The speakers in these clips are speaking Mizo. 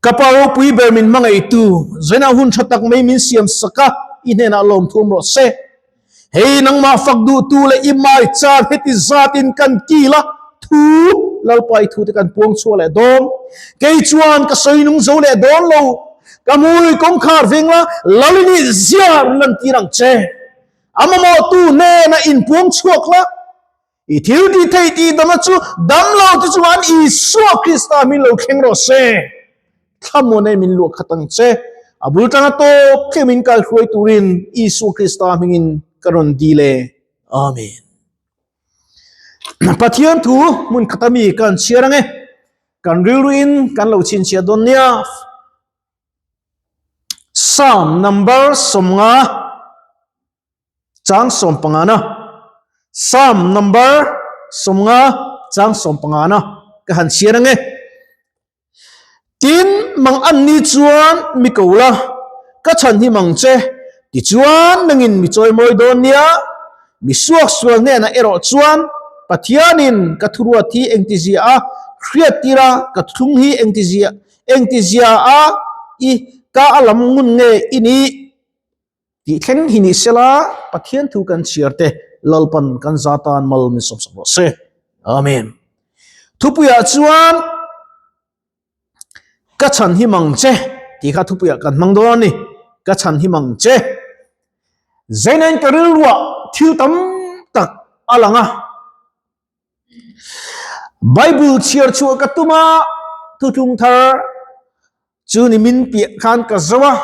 Ka Pa ropui ber min hmangaihtu, zainah hun tha tak mai min siam sak a, i hnenah lawmthu awm rawh se. Hei nangmah fak duhtu leh i mai char heti zatin kan kil a, thu Lalpa i thute kan puang chhuah leh dawn. Kei chuan ka sawi nung zo leh dawn lo, ka hmui kawngkhar veng la, Lalini ziar lantir ang che. A mamawhtu hnenah inpuang chhuak la. I thil tih theih tih dama chu dam lo te chuan Isua Krista min lo thleng rawh se. Thlamuan e min luah khat ang che. A bul tanga tawp thleng min kal hruai turin Isua Krista hmingin ka rawn dil e. Amen. Pathian thu hmun khata mi kan chhiar ange. Kan rilruin kan lo chhinchhiah dawn nia. Psalm number 50. Chang sawmpangana Psalm number 50 chang sawmpangana ka han chhiar ange. Tin, mang an ni chuan mi ko la, ka chhan hi mang che, tichuan nangin mi chawimawi dawn nia, mi suaksual hnenah erawh chuan Pathianin ka thuruat hi engtizia a hriattir a, ka thuthlung hi engtizia engtizia a i ka a lam ngun nge i nih? Tih thleng hi ni sela, Pathian thu kan chhiar te Lalpan kan za tan mal min sawmsak rawh se. Amen. Thupuiah chuan ka chhan hi mang che tih kha thupuiah kan hmang dawn a ni. Ka chhan hi mang che. Zainain ka rilruah thil tam tak a lang a. Bible chhiar chhuah ka tum a, thuthlung thar chu ni min piah khan ka zo a.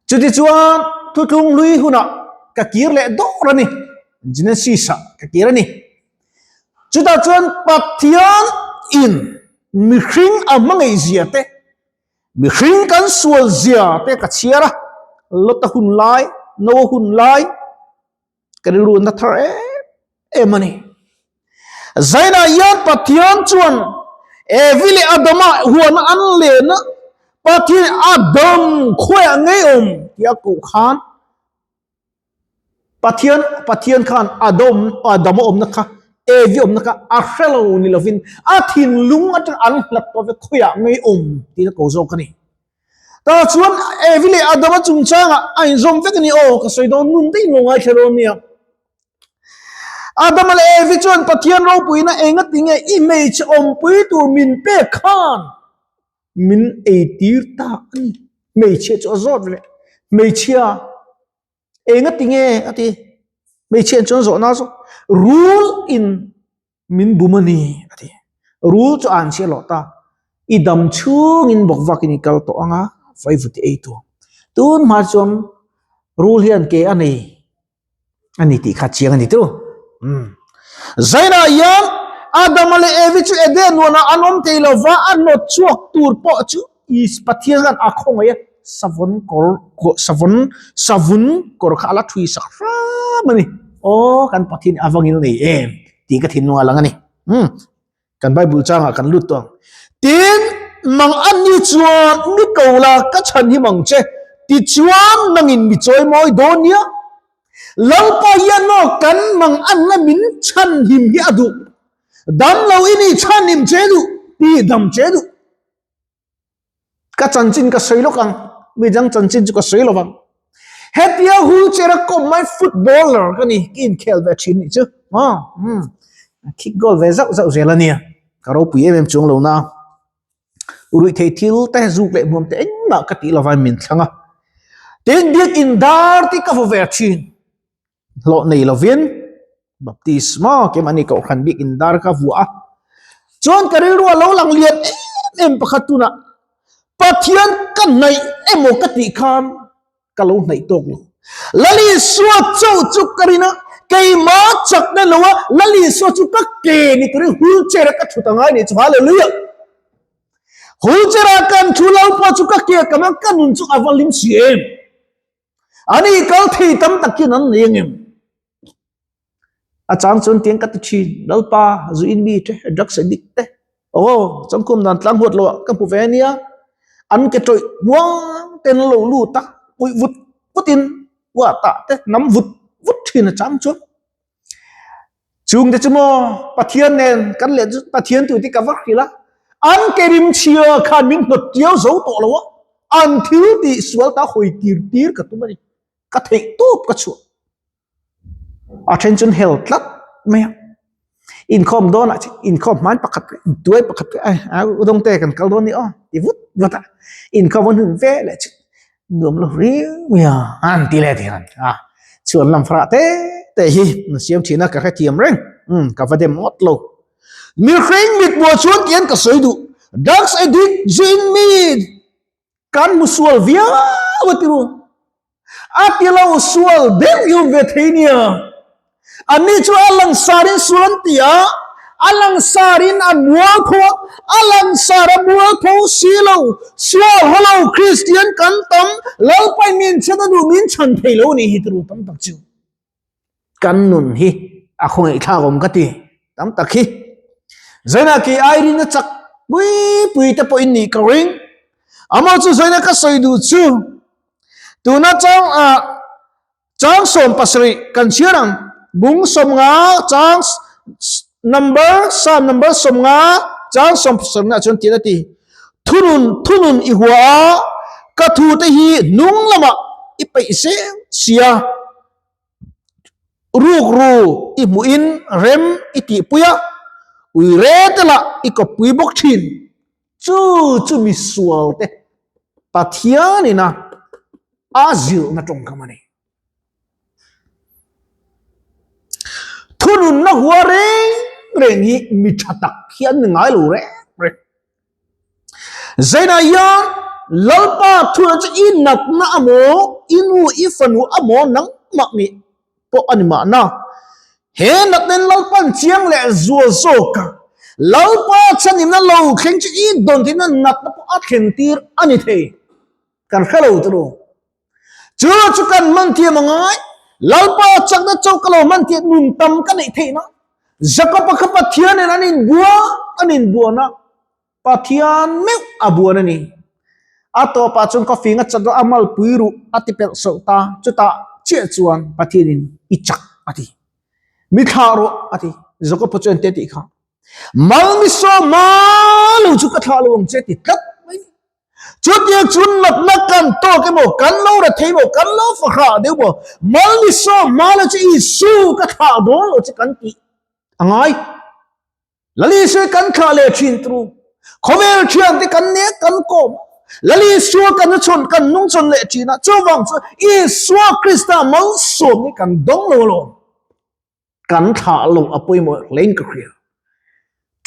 Chutichuan thuthlung hlui hunah ka kir leh dawr a ni, Genesis ah ka kir a ni. Chutah chuan Pathian in mihring a hmangaih zia te, mihring kan sual zia te ka chhiar a, Lota hun lai, Noah hun lai, Ka rilru na thar em em a ni. Zainah hian Pathian chuan Evi leh Adama huana an len a, Pathian Adam khawiah ngei awm tih a koh khan Pathian Pathian khan Adam Adama awmna kha Evi awmna kha a hre lo ni lovin a thinlung atang an hlat tawh ve khawiah ngei awm tiin a ko zawk a ni. Tah chuan Evi leh Adama chungchangah a inzawm vek a ni aw, ka sawi dawn nun daih lo ngaithla dawn nia. Adama leh Evi chuan Pathian ropuina engati nge i hmeichhe awmpui tur min pek khan min eitir ta a ni. Hmeichhia chu a zawt leh hmeichhia engati nge a ti. Hmeichhia chuan zawhna zawk rul in Min bum a ni, a ti. Rul chu an chhiat loh ta. I dam chhungin bawk vakin i kal tawh ang a, vaivuti ei tur. Tun hma chuan rul hian ke a nei a ni tih kha chiang a ni tu. Umm. Zainah hian Adama leh Evi chu Eden nuanah an awm thei lo va, a nawt chhuak tur pawh chu Is Pathian khan a khawngaih a, savun kawr savun savun kawr kha a la thui sak hram a ni. Aw kan Pathian hi a va ngil nei em tih ka thinlung a lang a ni. Umm kan Bible changah kan lut tawh ang. Tin, mang an ni chuan mi ko la ka chhan hi mang che, tichuan nangin mi chawi mawi dawn nia. Lalpa hian maw kan mang an la min chhan him hi a duh. Dam lo i ni chhan him che duh, ti dam che duh. Ka chanchin ka sawi lawk ang, mi dang chanchin chu ka sawi lo vang. Hetia wheelchair a kawm mai footballer ka ni, ka inkhel ve thin nih chu. Aw, umm, kick goal ve zauh zauh zel a nia, ka ropui em em chuang lo na. Ruih thei thil te, zuk leh hmuam te engmah ka tih lovai min thlang a. Tin, biakin dar te ka vaw ve thin. Hlawh nei lovin baptisma keimahni kohhran bik in dar ka vuah a. Chuan ka rilru a lo lang lian em em pakhat tunah Pathian ka hnaih emaw ka tih khan ka lo hnaih tawk lo. Lal Isua chauh chu ka rin a, keimah chakna lo a Lal Isua chu ka ke ni turin wheelchair a ka thut a ngai nih chu. Hallelujah! Wheelchair ah kan thu lo pawh chu ka ke a kam a, ka nun chu a va hlim si em. Ani kal thei tam tak hian an nei angem? A chang chuan tiang ka ti thin, Lalpa, zu in mi te, drugs addict te, aw, changkhum dan tlang huat loah ka hmu ve ania, an ke tawih hnuang ten lo lut a, puih vut vutin ua tah te nam vut vut thin a chang chuan. Chungte chu maw Pathian nen kan leh chu Pathian tu te ka vak hrilh a. An ke rim chhia khan min hnawt tiau zo tawh lo a, an thil tih sual ta hawi tir tir ka tum a ni. Ka theih tawp ka chhuah. A then chuan hel tlat mai a. Inkhawm dawnah chuan inkhawm hmain pakhat tuai pakhat a udawng te kan kal dawn ni aw ti vut vut a. Inkhawm a hnun ve leh chu nuam lo riau mai a an ti leh thei a. Chhuan lam farah te te hi an siam thin a ka hrethiam reng umm ka va dem ngawt lo. Mihring mithmuh chuan tian ka sawi duh drugs addict zin mi Kan hmu sual viau a ti ru. A ti lo sual deuh i awm ve thei nia. Anni chu a langsarin sual an ti a, a langsarin an mualpho a, a langsar a mualpho si lo. Sual haw lo Kristian kan tam, Lalpain min chhan a duh min chhan thei lo a nih hi ti ru tam tak chu. Kan nun hi a khawngaihthlak awm ka ti tam tak hi. Zaina kei airin a chak pui pui te pawhin nih ka ring. Amah chu Zaina ka sawi duh chu tuna chang a chang 17 kan chhiar ang bung 50 chang number psalm number 50 chang 17 na chuan tin a ti. Thunun thunun i hua a ka thu te hi hnung lamah i peih zel sia. Rukru i hmuhin rem i tihpui a, ui re te lah i kawppui bawk thin. Chu chu misual te Pathianin a a zilhna tawngkam a ni. Thununna hua reng reng hi mi tha tak hi an ni ngai lo reng reng. Zainah hian Lalpa thuna chu i natna amaw, i nu, i fanu amaw nangmah nih pawh a ni mahna. He natna in Lalpan chiang leh zual zawk a, Lalpa chhanhimna lo thleng chu i dawn theihna natna pawh a thlen tir a ni thei. Kan hre lo turu. Chu chu kan hman thiam a ngai. Lalpa chakna chauh ka lo hman thiam nun tam ka neih theihna. Jakob-a kha Pathianin an inbua an inbuan a, Pathian meuh a buan a ni. A tawpah chuan ka fing a chak a, a malpui ruh a ti pelh sawh ta. Chutah chiah chuan Pathianin i chak a ti. Mi thlah rawh a ti. Jakob-a chuan engtia tih kha? Mal mi sawma lo chu ka thlah lo ang che ti tlat mai. Chutiang chu natna kan tawk emaw, kan lo ra thei emaw, kan lo fahrah deuh maw, mal ni sawm hma la chu Isu ka thlah dawn lo che kan tih a ngai. Lal Isu hi kan thlah leh thin tru. Khawvel thiante kan nek kan kawm. Lal Isua kan chhawn kan nungchhawn leh thin a, chuvang chu Isua Krista malsawm hi kan dawng lo alawm. Kan thlah lo a pawimawh hlein ka hria.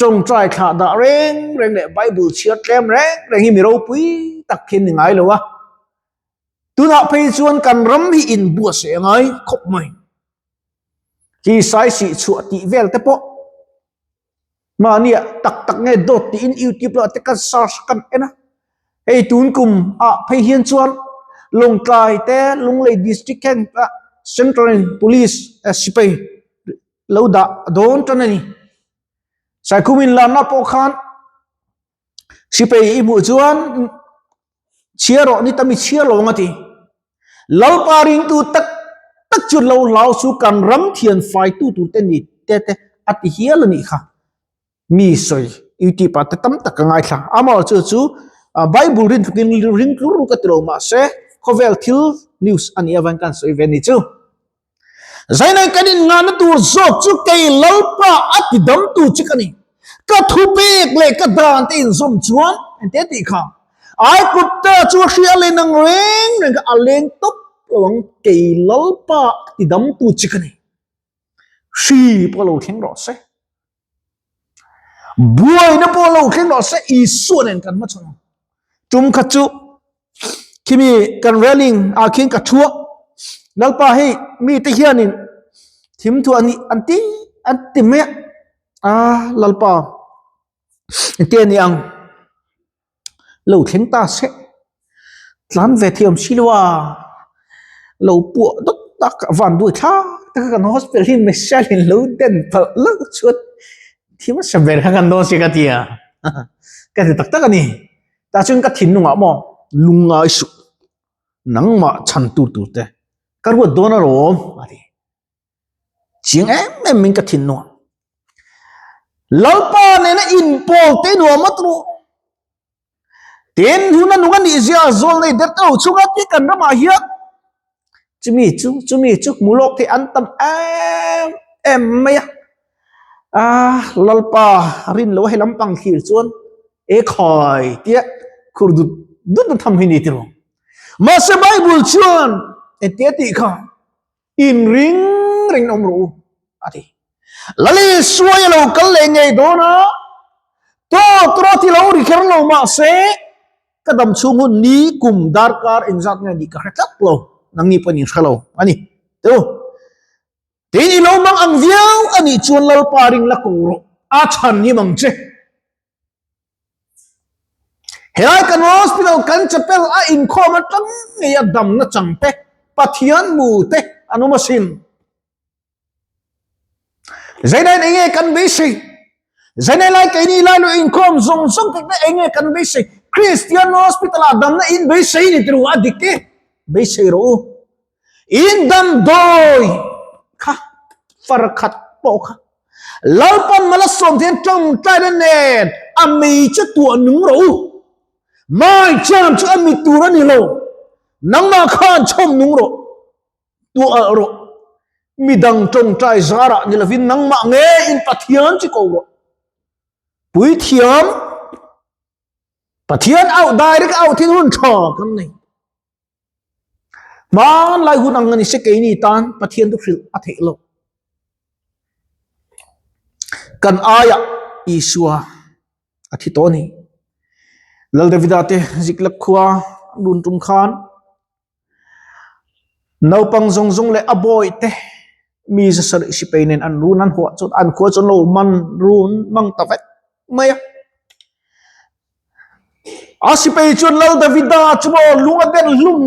Tawngtai thlah dah reng reng leh Bible chhiar tlem reng reng hi mi ropui tak hian ni ngai lo a. Tunah phei chuan kan ram hi inbuatsaih a ngai khawp mai. Khi saisih chhuah tih vel te pawh Mahnia tak tak nge dawt tiin YouTube lah te kan search kan en a, hei tun kum ah phei hian chuan Lawngtlai te Lunglei district hian central in police sipai lo dah dawn tan a ni. Saikhum inlarna pawh khan Sipai i hmuh chuan chhiar rawh ni tam i chhiar lo ang a ti. Lalpa ringtu tak tak chu lo hlau chu kan ram thian faitu tur te ni te te a ti hial a nih kha. Mi sawi YouTube ah te tam tak ka ngaithla. Amaherawhchu chu chu Bible rin tlukin ring tlur ka ti lo mahse khawvel thil news a nih avangin kan sawi ve a ni chu. Zainai kan innghahna tur zawk chu kei Lalpa a ti damtu che ka ni. Ka thupek leh ka dan te inzawm chuan engte tih kha Aigupta chu a hria len ang reng reng kha a leng tawp lo ang kei Lalpa a ti damtu che ka ni. Hri pawh lo thleng rawh se. Buaina pawh lo thleng rawh se Isua nen kan hmachhawn ang. Tum khat chu khimi kan railing ah khian ka thu a, Lalpa hei mite hianin thim thu an an ti an ti mai a, ah Lalpa engte a ni ang. Lo thleng ta se tlan ve thei awm si lo a, lo puah dawt tak a van duai thlak tak a kan hospital hi missile in lo den palh hlauh chuan thil hmasa ber kha kan dawn si ka ti a, ka ti tak tak a ni. Tah chuan ka thinlungah maw lungngai suh nangmah chhan tur tur te ka ruat dawn alawm a ti. Chiang em em in ka thin nuam. Lalpa nena inpawl te nuam a tru. Tin, hun a nung a nih zia zawl nei der te lo chunga ti kan ramah hian chumi chu chumi chu hmu lawk thei an tam em em mai a. Ah, Lalpa rin lo a he lampang thlir chuan e khai tia khur dut dut na tham hi ni tiraw. Mahse Bible chuan engtia tih kha inring reng awm rawh u a ti. Lali suai a lo kal leh ngei dawn a, tawt rawh ti lo ri kher lo mahse ka dam chhung hun ni kum darkar engzat nge nih ka hre tlat lo, nangni pawhin in hre lo a ni. Teu, tin i lo mang ang viau a nih chuan Lalpa ring la ko rawh, a chhan him ang che. Helai kan hospital kan chapel a inkhawm atang ngei a damna chang te, Pathian mu te an awm asin. Zainain enge kan beisei? Zainai lai keini lai lo inkhawm zawng zawng te te enge kan beisei? Christian hospital ah damna in beisei ni tiru a dik e, beisei rawh u. In damdawi kha far khat pawh kha Lalpan mala sawm hian tawngtaina nen a mei chu tuah nung rawh u. Mai cham chu a mit tur a ni lo. Nangmah khan chhawm nung rawh, tuah alh rawh. Midang tawngtai zarah ni lovin nangmah ngeiin Pathian chu ko rawh. Puithiam Pathian auh direct auh thin hun tha kan nei. Hmanlai hun ang a ni se keini tan Pathian chu hrilh a theih loh. Kan aiah Isua a thi tawh a ni. Lal Davida te Ziklag khua an run tum khan naupang zawng zawng leh a bawi te mi za sarih sipai nen an run an huah chuan an khua chuan lo man run mang ta vek mai a. A sipai chuan Lal Davida chu maw lung a den hlum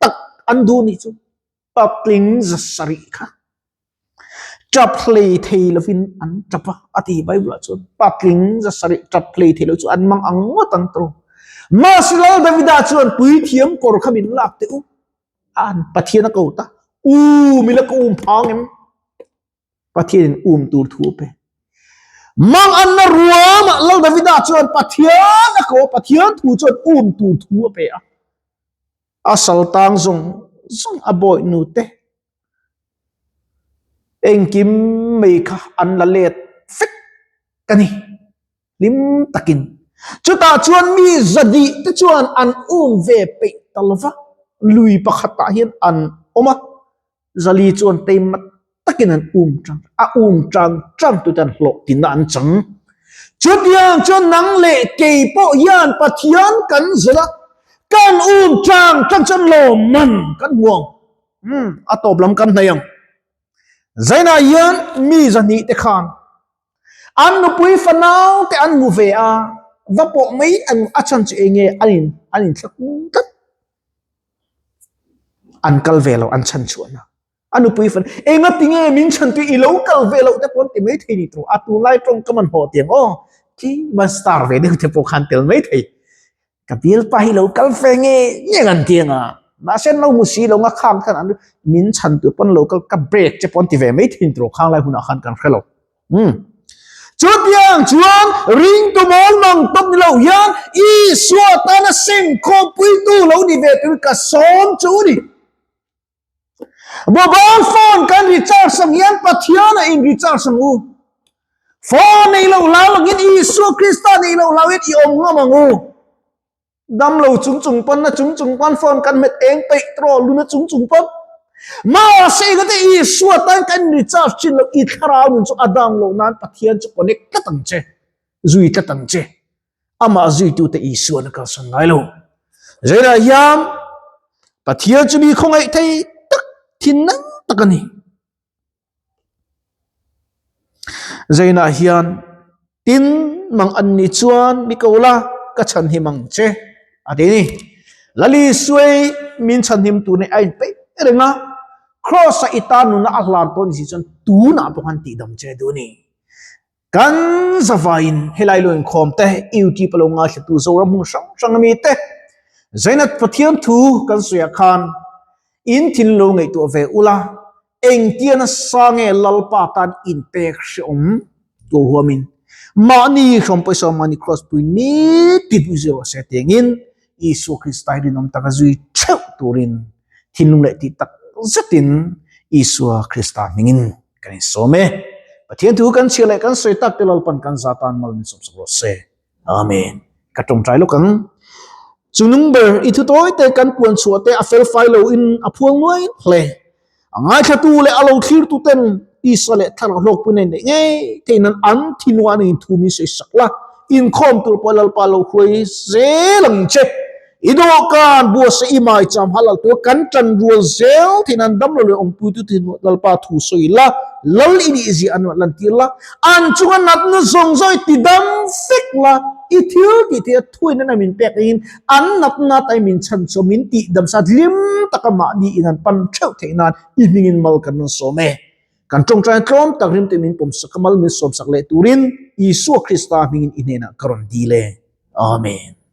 tak an duh nih chu patling za sarih kha tap hlei thei lovin an tap a, a ti Bible ah chuan patling za sarih tap hlei thei lo chu an mang ang ngawt ang tawh. Mahse Lal Davida chuan puithiam kawr kha min lak teh u, an Pathian a ko ta, u mila ka um phang em? Pathianin um tur thu a pe. Mang anna ruamah Lal Davida chuan Pathian a ko a, Pathian thu chuan um tur thu a pe a. A sal tang zawng zawng a bawi nu te engkim mai kha an la let vek a ni. Hlim takin. Chutah chuan mi zadih te chuan an um ve peih ta lova, lui pakhatah hian an awm a. Zali chuan teima takin an um tang, a um tang tang tute an hlawhtinna an chang. Chutiang chuan nang leh kei pawh hian Pathian kan zilh a, kan um tang tang chuan lawmman kan hmu ang. Umm, a tawp lam kan hnaih ang. Zainah hian mi zahnih te khan an nupui fanau te an hmu ve a, va pawh mai an a chhan chu eng nge an in an inthlak tlat. An kal ve lo an chhan chhuahna a nupui fan enga tinge min chhan tu i lo kal ve loh te pawh an ti mai thei ni tawh a tunlai tawngkam an haw tiang aw khi man star ve deuh te pawh khan tel mai thei ka bialpa hi lo kal ve nge nge an ti anga mahse an lo hmu si lo nga khang khan an min chhan tu pawn lo kal ka break che pawh an ti ve mai thei ni tawh khang lai hunah khan kan hre lo. Umm. Chutiang chuan ringtu mawl mang tawp ni lo hian Isua tana seng khawmpuitu lo ni ve turin ka sawm chu ni. Mobile phone kan recharge ang hian Pathian a in recharge ang u. Phone nei lo hlau angin Isua Krista nei lo hlau hian i awm ngam ang u. Dam lo chung chung pawn na chung chung pawn phone kan hmet eng peih tawh lu na chung chung pawn. Mahse ka te Isua tan kan recharge thin lo i thlarau nun chu a dam lo nan Pathian chu connect tlat ang che, zui tlat ang che. Amah zuitu te Isua na kalsan ngai lo. Zeirah hian Pathian chu mi khawngaih thei tak thin nang tak a ni. Zainah hian, Tin, mang an nih chuan mi ko la, ka chhanhim ang che, a ti ni. Lali Suai min chhanhim tur nih a inpeih reng a, Kraws-a i tan nuna a hlan pawh ni si chuan tunah pawh khan tihdam che duh a ni. Kan zavaiin helai lo inkhawm te, YouTube a lo ngaithlatu Zoram hmun hrang hrang ami te, Zainat Pathian thu kan sawiah khan in thil lo ngaihtuah ve ula, Engtia nasa nge Lalpa tan inpek hrehawm tur huamin? Mahni hrawm pawisa mahni cross pui nitin i zir rawh se tiangin Isua Krista hi rinawm taka zui theuh turin thinlung leh tih tak zetin Isua Krista hmingin kan insawm e. Pathian thu kan chhiar leh kan sawi tak te Lalpan kan za tan mal min sawmsak rawh se. Amen. Ka tawngtai lawk ang. Chungnung ber i thu tawi te kan puan chhuah te a fel fai lo in a phual nuai hle. A ngaithlatu leh a lo thlirtu ten tisa leh thlarau hlawkpui nei neih ngei theihin an an thinua an inthu min sawi sak la, inkhawm tur pawh Lalpa lo hruai zel ang che. I dawhkan buatsaih i maicham halal tur kan tan rual zel theih nan damlo leh awmpuitu thinua Lalpa thu sawi la, Lal i nih zia an lantir la, an chunga natna zawng zawng i ti dam vek la, i thil tih theih a thuin a min pek angin An natna tai min chhan chu min tih damsa hlim taka mahni in an pan theuh theih nan i hmingin mal kan rawn sawm e. Kan tawngtaina tlawm tak rimte min pawmsak a mal min sawmsak leh turin Isua Krista hmingin i hnenah ka rawn dil e. Amen.